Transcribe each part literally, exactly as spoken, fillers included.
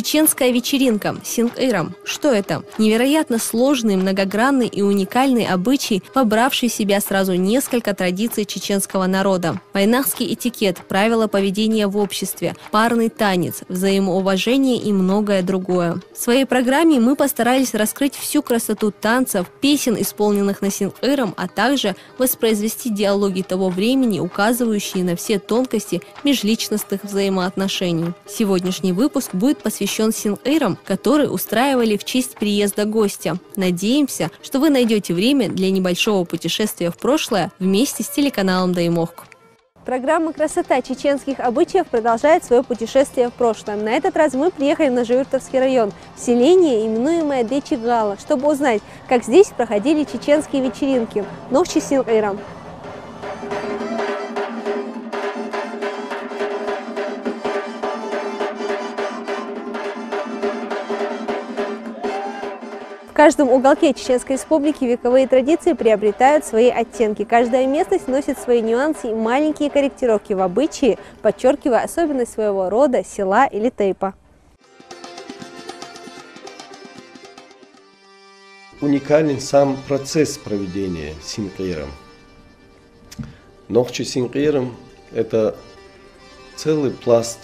Чеченская вечеринка, синкъырым. Что это? Невероятно сложный, многогранный и уникальный обычай, вобравший в себя сразу несколько традиций чеченского народа. Вайнахский этикет, правила поведения в обществе, парный танец, взаимоуважение и многое другое. В своей программе мы постарались раскрыть всю красоту танцев, песен, исполненных на синкъырым, а также воспроизвести диалоги того времени, указывающие на все тонкости межличностных взаимоотношений. Сегодняшний выпуск будет посвящен синкъырым, который устраивали в честь приезда гостя. Надеемся, что вы найдете время для небольшого путешествия в прошлое вместе с телеканалом «Даймохк». Программа «Красота чеченских обычаев» продолжает свое путешествие в прошлое. На этот раз мы приехали в Нажиюртовский район, в селение, именуемое Дечи-Гала, чтобы узнать, как здесь проходили чеченские вечеринки. Нохчи синкъырым. В каждом уголке Чеченской Республики вековые традиции приобретают свои оттенки. Каждая местность носит свои нюансы и маленькие корректировки в обычае, подчеркивая особенность своего рода, села или тейпа. Уникален сам процесс проведения синкъырым. Нохчи синкъырым — это целый пласт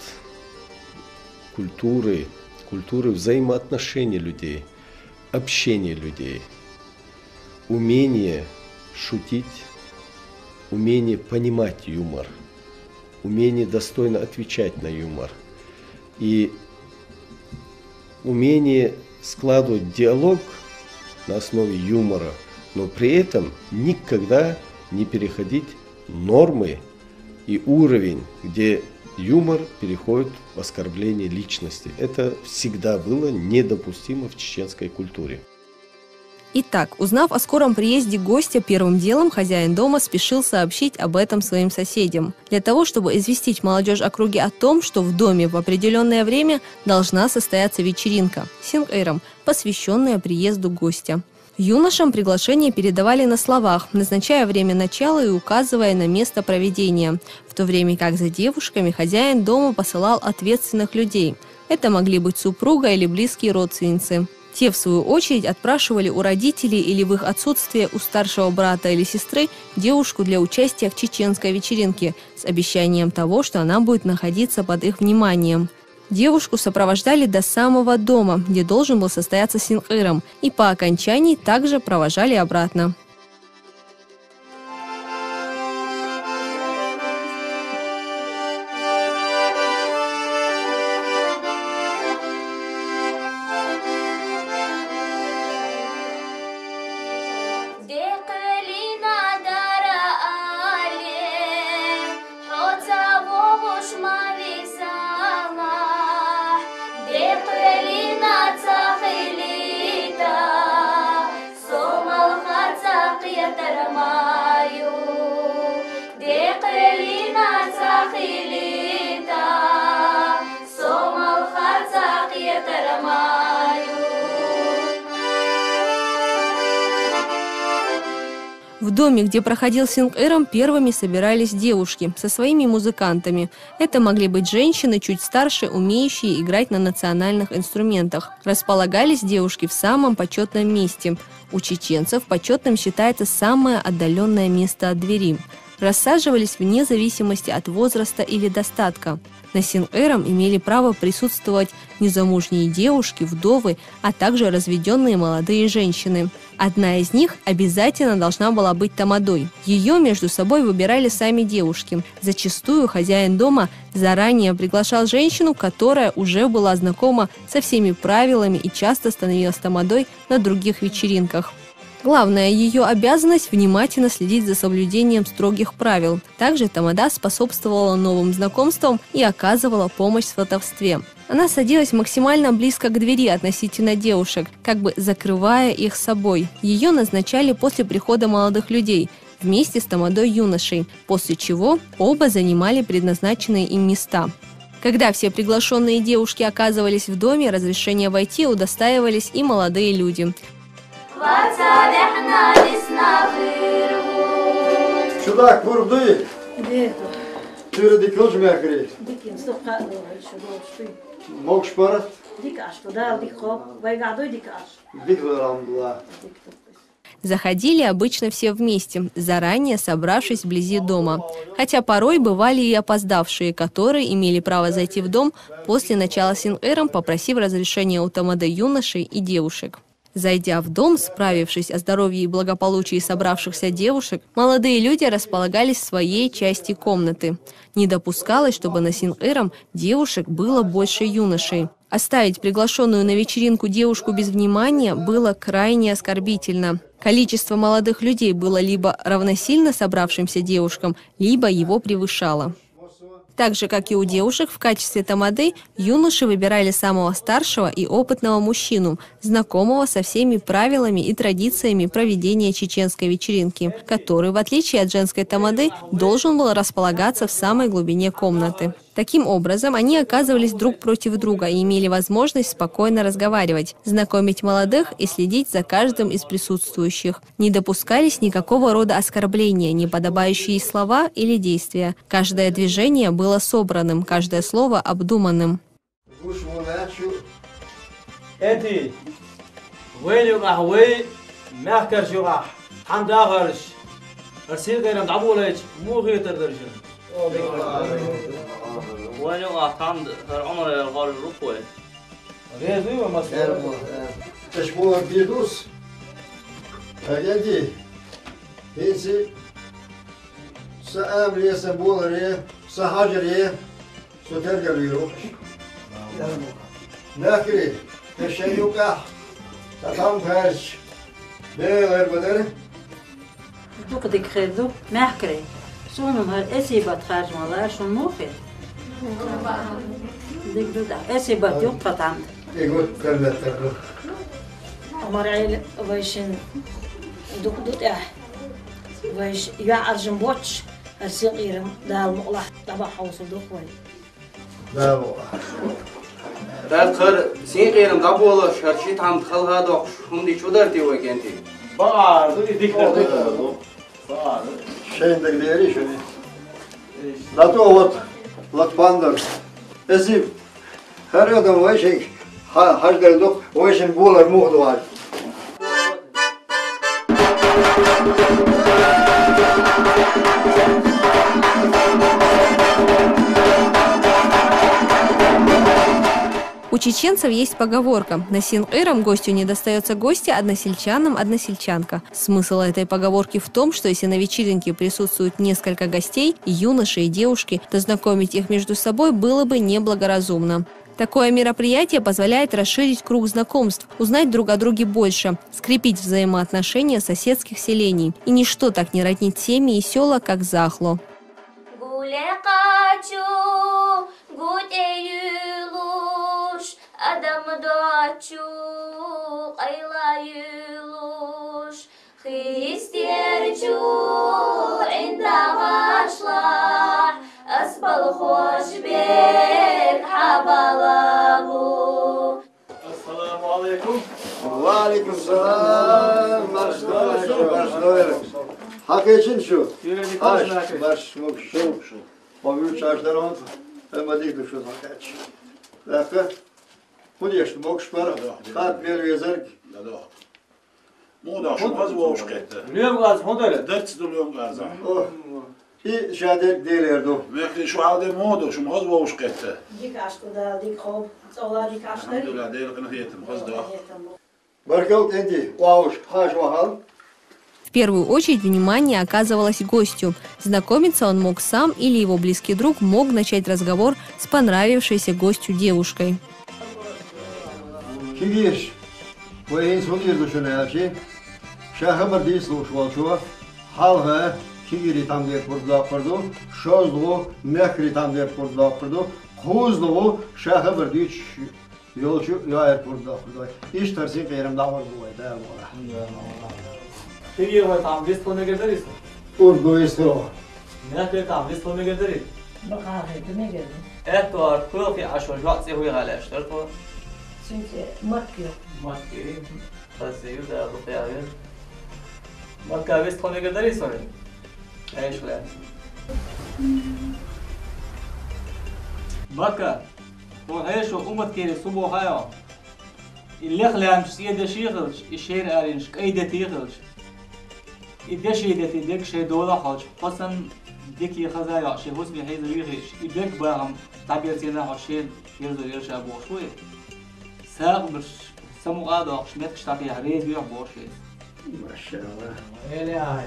культуры, культуры взаимоотношений людей, общения людей, умение шутить, умение понимать юмор, умение достойно отвечать на юмор и умение складывать диалог на основе юмора, но при этом никогда не переходить нормы и уровень, где юмор переходит в оскорбление личности. Это всегда было недопустимо в чеченской культуре. Итак, узнав о скором приезде гостя, первым делом хозяин дома спешил сообщить об этом своим соседям. Для того, чтобы известить молодежь округи о том, что в доме в определенное время должна состояться вечеринка, синкъырым, посвященная приезду гостя. Юношам приглашение передавали на словах, назначая время начала и указывая на место проведения, в то время как за девушками хозяин дома посылал ответственных людей. Это могли быть супруга или близкие родственницы. Те, в свою очередь, отпрашивали у родителей или в их отсутствие у старшего брата или сестры девушку для участия в чеченской вечеринке с обещанием того, что она будет находиться под их вниманием. Девушку сопровождали до самого дома, где должен был состояться синкъырым, и по окончании также провожали обратно. В доме, где проходил синкъырым, первыми собирались девушки со своими музыкантами. Это могли быть женщины чуть старше, умеющие играть на национальных инструментах. Располагались девушки в самом почетном месте. У чеченцев почетным считается самое отдаленное место от двери. Рассаживались вне зависимости от возраста или достатка. На синкъырым имели право присутствовать незамужние девушки, вдовы, а также разведенные молодые женщины. Одна из них обязательно должна была быть тамадой. Ее между собой выбирали сами девушки. Зачастую хозяин дома заранее приглашал женщину, которая уже была знакома со всеми правилами и часто становилась тамадой на других вечеринках. Главная ее обязанность — внимательно следить за соблюдением строгих правил. Также тамада способствовала новым знакомствам и оказывала помощь в сватовстве. Она садилась максимально близко к двери относительно девушек, как бы закрывая их собой. Ее назначали после прихода молодых людей вместе с тамадой юношей, после чего оба занимали предназначенные им места. Когда все приглашенные девушки оказывались в доме, разрешения войти удостаивались и молодые люди. Чудак, бургдуй? Нет. Тюрдик, уж мягри. Дикин, сука, что? Могш парат? Дика Ӏаш ду, Дала дика хилба, вайгахь дуй дика Ӏаш? Дика, алхьамдулиллахӀ. Заходили обычно все вместе, заранее собравшись вблизи дома. Хотя порой бывали и опоздавшие, которые имели право зайти в дом после начала синкъерам, попросив разрешения у тамады юношей и девушек. Зайдя в дом, справившись о здоровье и благополучии собравшихся девушек, молодые люди располагались в своей части комнаты. Не допускалось, чтобы на синкъерам девушек было больше юношей. Оставить приглашенную на вечеринку девушку без внимания было крайне оскорбительно. Количество молодых людей было либо равносильно собравшимся девушкам, либо его превышало. Так же, как и у девушек, в качестве тамады юноши выбирали самого старшего и опытного мужчину, знакомого со всеми правилами и традициями проведения чеченской вечеринки, который, в отличие от женской тамады, должен был располагаться в самой глубине комнаты. Таким образом, они оказывались друг против друга и имели возможность спокойно разговаривать, знакомить молодых и следить за каждым из присутствующих. Не допускались никакого рода оскорбления, неподобающие слова или действия. Каждое движение было собранным, каждое слово обдуманным. Гуш ву наьчу. Эти, вай юкъахь, вай мехкарш юкъахь, хьан дахарш, ар синкъерам дӀаболайча, муха хетар дара шуна? Вай юкъахь, хьан хӀара Ӏумар яр гӀар рукхой? Реза вуй ван массо? Эш бу бир дус. Агенти. ХӀинца са амлесан боларе, са хьажаре, со тергал вийр ву. Мехкарий, тхан шайн юкъахь, сан там хаьржича, бегӀар ма дара. Дукха дика хир ду, мехкарий. Суна-м хӀара эсибат харжа ма лара, шуна муха хета? Дика ду да, эсибат ю тхан там. И гуттар а меттар ду. Ӏумар-Ӏела, вайшин дукха ду тӀехь. Вайша юьхьӀаьржа боцуш, хӀара синкъерам Дала мукъалахь дӀабахьа хьовсур ду-кх вай. Дала мукъалахь. ТӀаккха хӀара синкъерам дӀаболош, хӀара ши тхьамда хала а доккхуш, хӀума дича хӀун дара те вай, кӀентий? Бакъ ду, и дика ду. Шайн дагадеарий шуна? ДӀатӀо вот, лакбандар. Эсиб, хӀара адам вайшинга хьа-, хьаждал ду-кх, вайшин болар муха ду аьлла. У чеченцев есть поговорка: «На синкъерам гостю не достаётся гостья, односельчанам односельчанка». Смысл этой поговорки в том, что если на вечеринке присутствуют несколько гостей, и юноши, и девушки, то знакомить их между собой было бы неблагоразумно. Такое мероприятие позволяет расширить круг знакомств, узнать друг о друге больше, скрепить взаимоотношения соседских селений. И ничто так не роднит семьи и сёла, как захло. Гуле къачу, гу тӀе юьлуш, адам дочу, къайла юьлуш, хистерчу, ӀиндагӀашлахь, ас балхош бек хьабала бу. Ассаламу алейкум. Ва алейкум салам. Марш дойла, марш дойла. Хьакхечина шу? Юрий Николаевич. Аш, марш, мукш шу. Хьо вуьйцуш аш дар хьо, ма дийр ду шу хьакхаьчча. ТӀаккха, хӀун деш, мукш бара? Хатта мел везарг? Муха ду, шун хаза вовшахкхетта? Лоьма гӀаза хӀун дара? Дарц ду лоьма гӀаза. О, и ша дерг Делера ду. Мехкарий, шу хьал де муха ду, шун хаза вовшахкхетта? Дика Ӏаш ду, Дала дика хилба, цӀогӀа дика Ӏаш дарий? АлхьамдулиллахӀ, Делан къинхетам, хаза ду. Баркалла, кӀентий, вовшах хьаша вахал. В первую очередь внимание оказывалось гостю. Знакомиться он мог сам или его близкий друг мог начать разговор с понравившейся гостю девушкой. Кегийраш, вай хӀинца хӀун дийр ду шуна аьлча, ша хабар дийца лууш волчо, хьалха кегийрий тхьамдера пурба доккхур ду, шозлагӀа мехкарий тхьамдера пурба доккхур ду, кхозлагӀа ша хабар дуьйцуш йолчу йоӀера пурба доккхур ду вай. Иштта хӀара синкъерам дӀагӀур ду вай, Дала мукъалахь. Кегий, вай тхьамда вистхила мегар дарий со? Урд ду вистхила. Мехкарий, тхьамда вистхила мегар дарий? Бакъахьа хӀета мегар ду. Аьттуар кхоьлхе Ӏаш, жоп цӀе хӀуй гӀалаьш дара тхо? Цуьнан цӀе Макка ю. Макка ю. Хаза ю, Дала дукха яхьа. Макка вистхила мегар дарий со? Эшла. Макка. Хьо хьешо умат кери су бохайо. И лех лаьмча цӀе деши хилча, и шера аринаш кӀай дети хилча, и деши дети дег шей долахь хилча, хьо санна дикий хаза йоӀ шен хӀусаме хьийза вийхича, и берг бахам дӀаберцена хьо шен ерзо ерша бохуш ву и. Сагъа берш самукъа а доккхуш, метташ дӀатехьа реза вехьа бохуш ву иза. Машалла. Эли ай.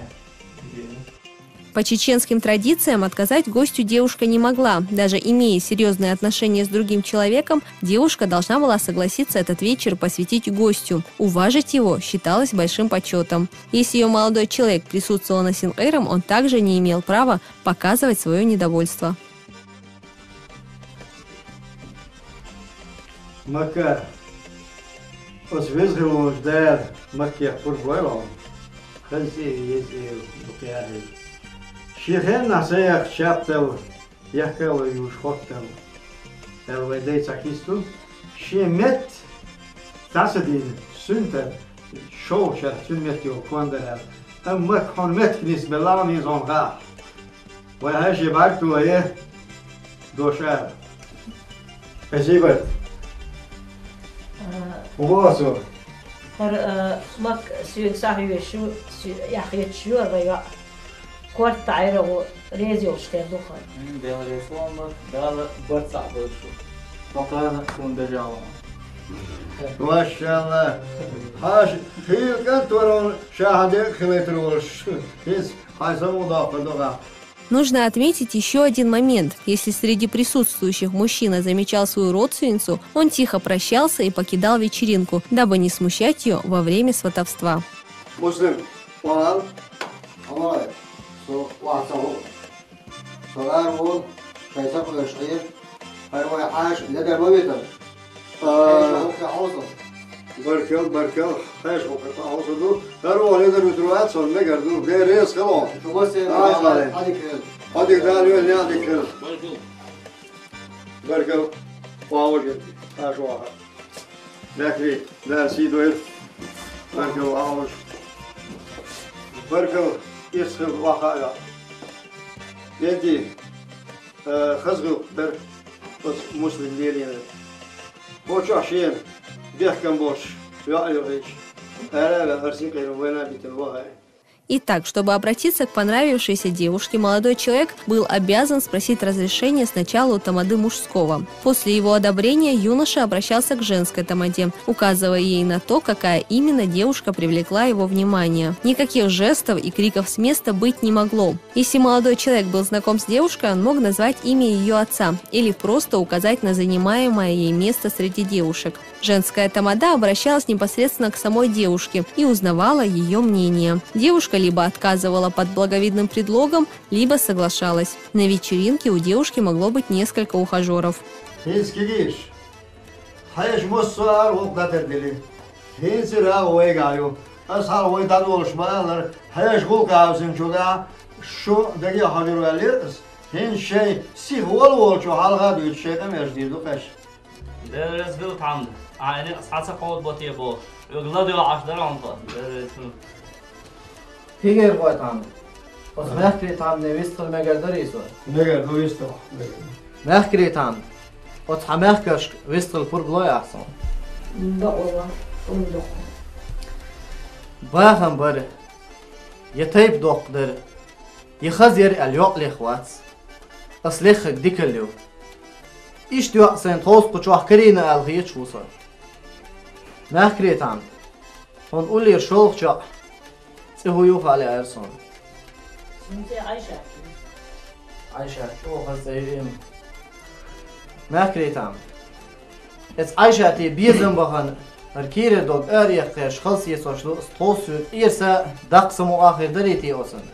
По чеченским традициям отказать гостю девушка не могла. Даже имея серьёзные отношения с другим человеком, девушка должна была согласиться этот вечер посвятить гостю. Уважить его считалось большим почётом. Если её молодой человек присутствовал на синкъерам, он также не имел права показывать своё недовольство. Макар, оцу веза хила волчу Дала Маккех пурба лойла хьуна, хаза а, еза а ду кхехьа. Шен хеннахь ца яхча чаьртал, яхкалла юуш хоттал, аьлла вай дай цхьа кица ду, шен метта дӀа ца дийна, сунтар шовшарх цуьнан метта йолу кон дара аьлла. Амма Макка хьуна меттах нисбелла а нийса хьуна хаахь. Вай хьаьжа бӀаьрг тохе дош ара. Спасибо. А, хӀун боху цо? ХӀара, а, Макка соьга сахьоьжуш ю, со-, яхъечаш ю хӀара вай йоӀ. Корта Ӏайра гӀо, реза йолуш тера ду хӀара. М, Дела реза хуьлда, Дала барт цхьаъ бойла шу. Со кхана суна дажа ван. Машалла. Хьаша хийла кӀант вара хьуна, ша хьан декъа хилийтар волуш. ХӀинца хьайн самукъадоккхур ду хьан. Нужно отметить ещё один момент. Если среди присутствующих мужчина замечал свою родственницу, он тихо прощался и покидал вечеринку, дабы не смущать её во время сватовства. Муслим, ван, амалай, со вац хьо. Со ара вон, шайн сакъоьш Ӏе. ХӀара вай Ӏаша ледар ма витара. А. Хьаьжа хӀокху хьовса. Баркал, баркал. Хьаьжа хӀокху хьовса ду. ХӀара вон ледар витар вац, сон мегар ду. Дела реза хила хьуна. Шу васе. А, Ӏале. Хьадик хила. Хьадик Дала вен яхьадик хила. Баркал. Баркал. Ван вожа. Хьаьжа ваха. Бехке, Дала сий дойла. Баркал, Ӏалаш. Баркал, ирс хила ваха а ваьа. Эдди, э, хаза гӀиллакх дара оцу Муслим лелийнарг. Кху чохь шена бехкам болуш йоӀ йохуьйтуш, ара а ваьлла, хӀара синкъера вайна а битина вахара. Итак, чтобы обратиться к понравившейся девушке, молодой человек был обязан спросить разрешение сначала у тамады мужского. После его одобрения юноша обращался к женской тамаде, указывая ей на то, какая именно девушка привлекла его внимание. Никаких жестов и криков с места быть не могло. Если молодой человек был знаком с девушкой, он мог назвать имя её отца или просто указать на занимаемое ей место среди девушек. Женская тамада обращалась непосредственно к самой девушке и узнавала её мнение. Девушка либо отказывала под благовидным предлогом, либо соглашалась. На вечеринке у девушки могло быть несколько ухажёров. ХӀинца кегийраш, хьаьжа массо а ара гӀуллакх дӀатардели. ХӀинца рагӀу вайгахь ю. Аса хьалха вай дӀадолуш ма-аллара, хьаьжа гӀуллакх хьовсинчул тӀаьхьа шу даге а хьожур ваьллера аса. ХӀинца шайн сиха волу волчо хьалха а дуьйцуш шайн къамелаш дийр ду кхаьш. Дела реза хила, Тхьамда, ахьа и некъ схьа ца кховдабо те бохуш, хьоьга ладоьгӀуш дара хьуна тхо. Дела реза хила. ХӀигерхой Тхьамда, оцу Мехкарий Тхьамдане вистхила мегар дарий со? Мегар ду вистхила, мегар ду. Мехкарий Тхьамда, оцу хьан мехкаршка вистхила пурба лой ахь суна? Бакъо, ум доккху. Бахам бара, я тайпа доккха дара, я хаза яра аьлла йоӀ леха вац. Ас леххарг дикалла ю. Иштта йоӀ сайна тховса кху чохь карийна аьлла хеташ ву со. Мехкарий Тхьамда, хьуна уллера шолгӀачу йоӀан цӀе хӀун ю хаале ара суна? Цуьнан цӀе Ӏайшат ю. Ӏайшат, чӀогӀа хаза цӀе ю и. Мехкарий Тхьамда, эцу Ӏайшате безам бахана, хӀара кийрара дог араэккхеш, хала сецош ду ас, тховса соьга тӀера са даккха самукъа хир дарий те оцунна?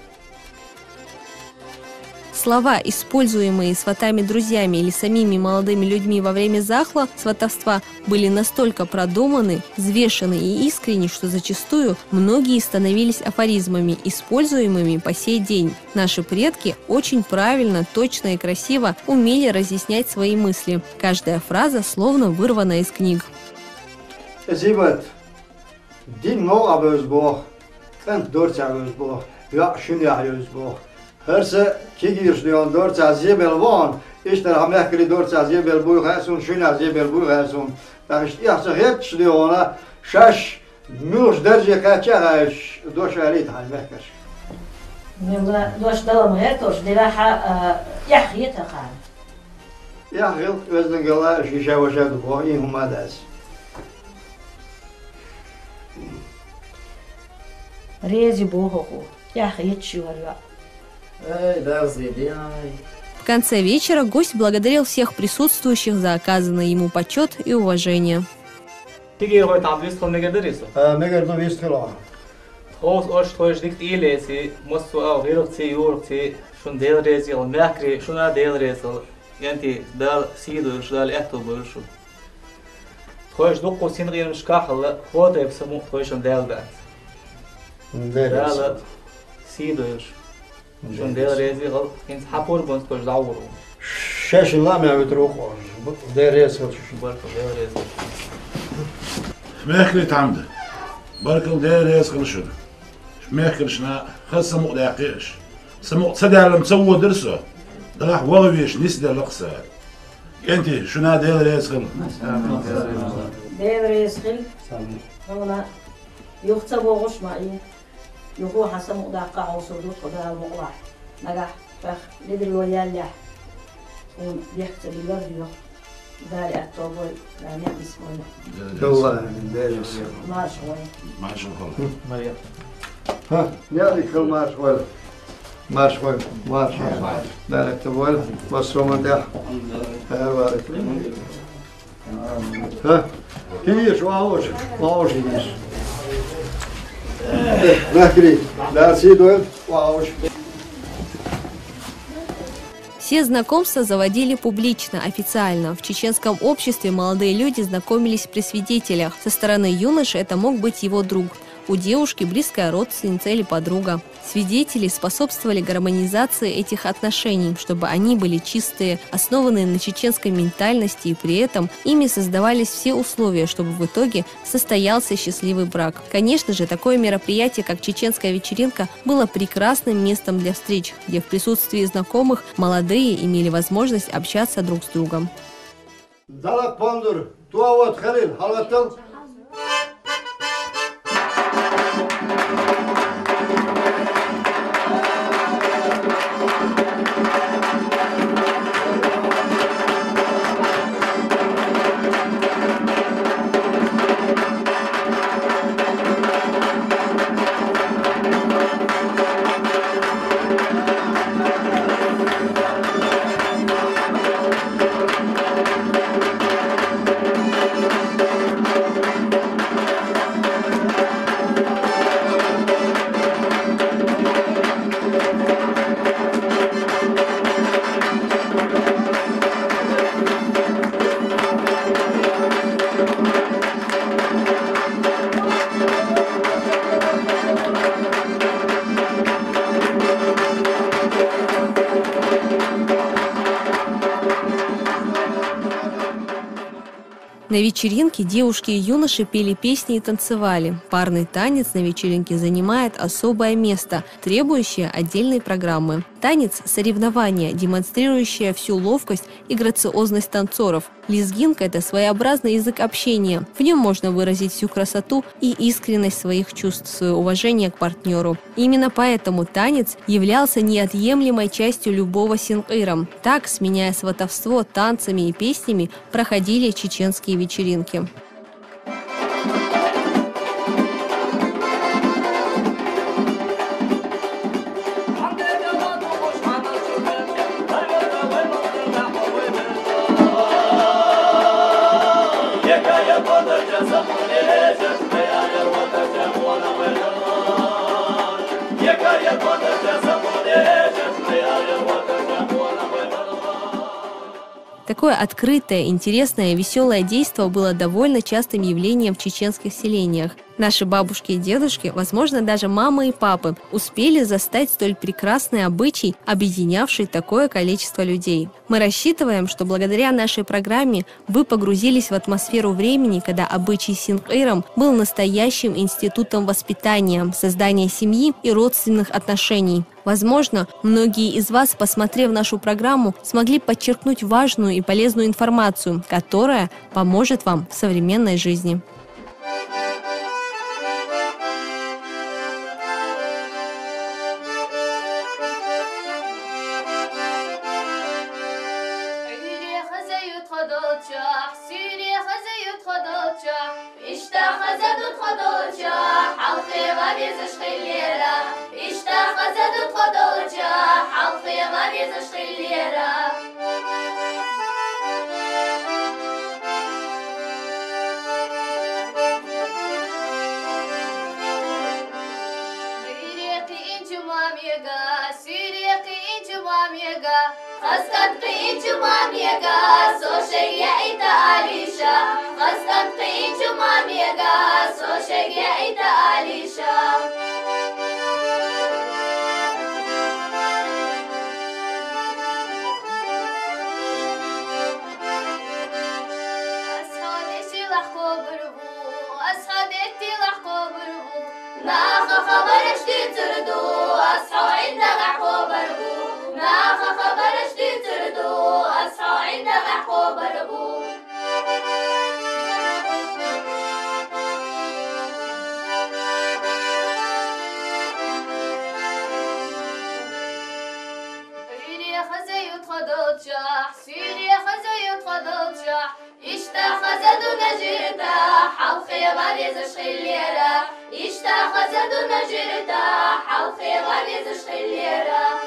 Слова, используемые сватами-друзьями или самими молодыми людьми во время захла, сватовства, были настолько продуманы, взвешены и искренни, что зачастую многие становились афоризмами, используемыми по сей день. Наши предки очень правильно, точно и красиво умели разъяснять свои мысли. Каждая фраза словно вырвана из книг. Спасибо. Дин новкъа бевза боху, кӀант дорцехь вевза боху, йоӀ шуьнехь йевза боху. ХӀара са кегийрхойн дорцехь зен мел вахана, Иштта хьан мехкарий дорцахь зебел буй хаьа суна, шуьнахь зебел буй хаьа суна. ТӀаккха иштта эхь ца хетташ де хьуна, шаьш муьлхачу дарже кхаьчча а хаьа, дош алийта хьан мехкарш. Мелла дош далам гӀерташ, делахьа, а, эхь хета хьан. Эхь хила, оьздангалла, шиша-ваша дукха, и хӀума дац. Рези боху хьо, эхь хеташ ю хӀара йоӀ. Ай, Дала зеде, ай. В конце вечера гость благодарил всех присутствующих за оказанный ему почёт и уважение. Тигир хой там вистхил мегар дарий со? А, мегар ду вистхила. Тховс ош тхойш дика тӀе а леций, массо а гӀиргӀаций, юргӀаций, шун Дела реза хила, мехкарий, шуна Дела реза хила. КӀентий, Дала сий дойла шу, Дала аьтту бойла шу. Тхойш дуккха синкъерамашкахь а хьо тайпа самукъа тхойшинна даьлла дац. Дела Дала реза. Сий дойла шу. Шун Дела реза хила, хӀинца хьан пурбанца тхойш дӀагӀур ву. Шаьшшинна лаамехь витар ву кху. Дела реза хила шу. Баркалла, Дела реза хила. Мехкарий Тхьамда, баркалла, Дела реза хила шуна. Мехкаршна хаза самукъадаьккхи аша. Самукъа ца даьлла-м ца водара со. Даха ваха везаш нисделла-кх сан. КӀентий, шуна Дела реза хила. Дела реза хила. Хьуна юха ца богӀуш ма и. Юха хьан самукъадаккха хьовсур ду тхо Дала мукъалахь. Нагахь тхох ледарло яьллехь, тхуна бехк ца биллар доьху. Дала аьтту бойла, Дала некъ йиса бойла. Аллах, амин. Марша гӀойла. Марша гӀойла. ХӀа, яа дика хила, марша гӀойла. Марша гӀойла. Марша гӀойла. Дала аьтту бойла. Вассоман тӀехь. ХӀа, валейкум. ХӀа? Кхин еш, вагӀаш, вагӀаш еш. Нахкри, да, сидор, вагӀаш. Все знакомства заводили публично, официально. В чеченском обществе молодые люди знакомились при свидетелях. Со стороны юноши это мог быть его друг. У девушки близкая родственница или подруга. Свидетели способствовали гармонизации этих отношений, чтобы они были чистые, основанные на чеченской ментальности, и при этом ими создавались все условия, чтобы в итоге состоялся счастливый брак. Конечно же, такое мероприятие, как чеченская вечеринка, было прекрасным местом для встреч, где в присутствии знакомых молодые имели возможность общаться друг с другом. Далат Пандур, Туават Халил, хьалгӀаттал. На вечеринке девушки и юноши пели песни и танцевали. Парный танец на вечеринке занимает особое место, требующее отдельной программы. Танец — соревнование, демонстрирующее всю ловкость и грациозность танцоров. Лезгинка — это своеобразный язык общения. В нем можно выразить всю красоту и искренность своих чувств, свое уважение к партнеру. Именно поэтому танец являлся неотъемлемой частью любого синкъира. Так, сменяя сватовство танцами и песнями, проходили чеченские вечеринки. Такое открытое, интересное, весёлое действо было довольно частым явлением в чеченских селениях. Наши бабушки и дедушки, возможно, даже мамы и папы, успели застать столь прекрасный обычай, объединявший такое количество людей. Мы рассчитываем, что благодаря нашей программе вы погрузились в атмосферу времени, когда обычай Синкъирам был настоящим институтом воспитания, создания семьи и родственных отношений. Возможно, многие из вас, посмотрев нашу программу, смогли подчеркнуть важную и полезную информацию, которая поможет вам в современной жизни. Иштта хаза дут худулча, хьалхе ва безаш хиллера. Иштта хаза дут худулча, хьалхе ва безаш хиллера. Ирекъи инчу мамега, сирекъи инчу мамега, Хазканд къинчу мамега, со шег яйта алиша. Хазканд къинчу мамега, со шег яйта алиша. Асхьон эсилахь кобурбу, асхьон эттилахь кобурбу. Наха хабараш дицурду, ас хьо гӀиндагӀа хабар бу. Наха хабараш дицурду, ас хьо гӀиндагӀа хабар бу. Ире хаза ютхадалча, сире хаза ютхадалча. Иштта хаза ду нажита, хьалхе ва везаш хиллера. Иштта хаза ду нажита, хьалхе ва везаш хиллера.